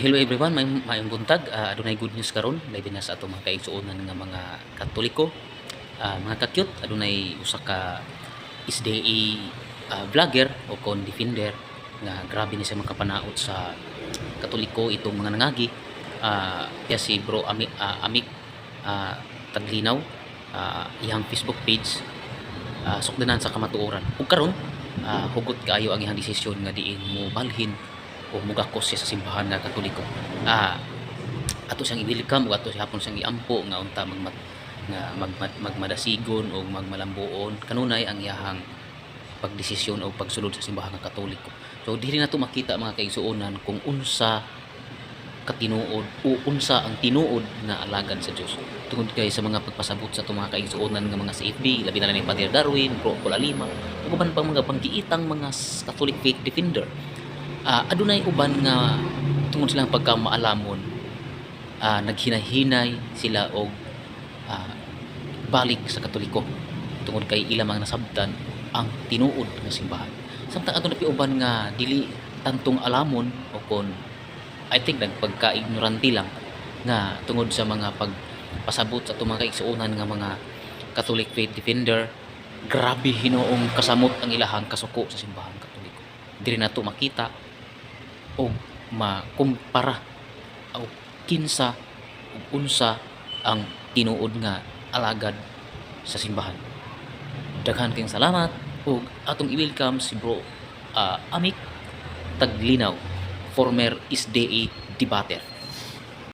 Hello everyone, maayong buntag. Adunay good news karon labi na sa atong mga kaigsuonan nga mga Katoliko. Mga ka-cute, adunay usa ka SDA vlogger o kon defender nga grabe ni siya makapanaot sa Katoliko itong mga nangagi. Siya si Bro Amik Taglinaw, iyang Facebook page, Sukdanan sa Kamatuoran. Ug karon hugot kaayo ang iyang desisyon nga diin mo balhin o mugakos siya sa simbahan nga Katoliko. Ato siyang i-welcome ug ato siya hapon siyang iampo nga unta magmat nga magmadasigon o magmalambuon kanunay ang iyahang pagdesisyon o pagsulod sa simbahan nga Katoliko. So diri nato makita, mga kaigsuonan, kung unsa katinuod o unsa ang tinuod nga alagad sa Dios. Tungod kay sa mga pagpasabot sa atong mga kaigsuonan nga mga CFD, labi na lang ni Pader Darwin, Bro Lalima, ug uban pang mga panggiitang mga Catholic faith defender. Adunay uban nga tungod silang pagkamaalamon, naghinahinay sila og balik sa Katoliko tungod kay ila mga nasabtan ang tinuod nga simbahan. Samtang aduna pi uban nga dili tantong alamon o kon I think nagpagka-ignorante lang nga tungod sa mga pagpasabot sa atong mga kaigsuonan nga mga Catholic faith defender, grabe hinuong kasamot ang ilahang kasuko sa simbahan Katoliko. Diri nato makita og makumpara o kinsa ug unsa ang tinuod nga alagad sa simbahan. Daghan kayong salamat ug atong i-welcome si Bro Amik Taglinaw, former SDA debater.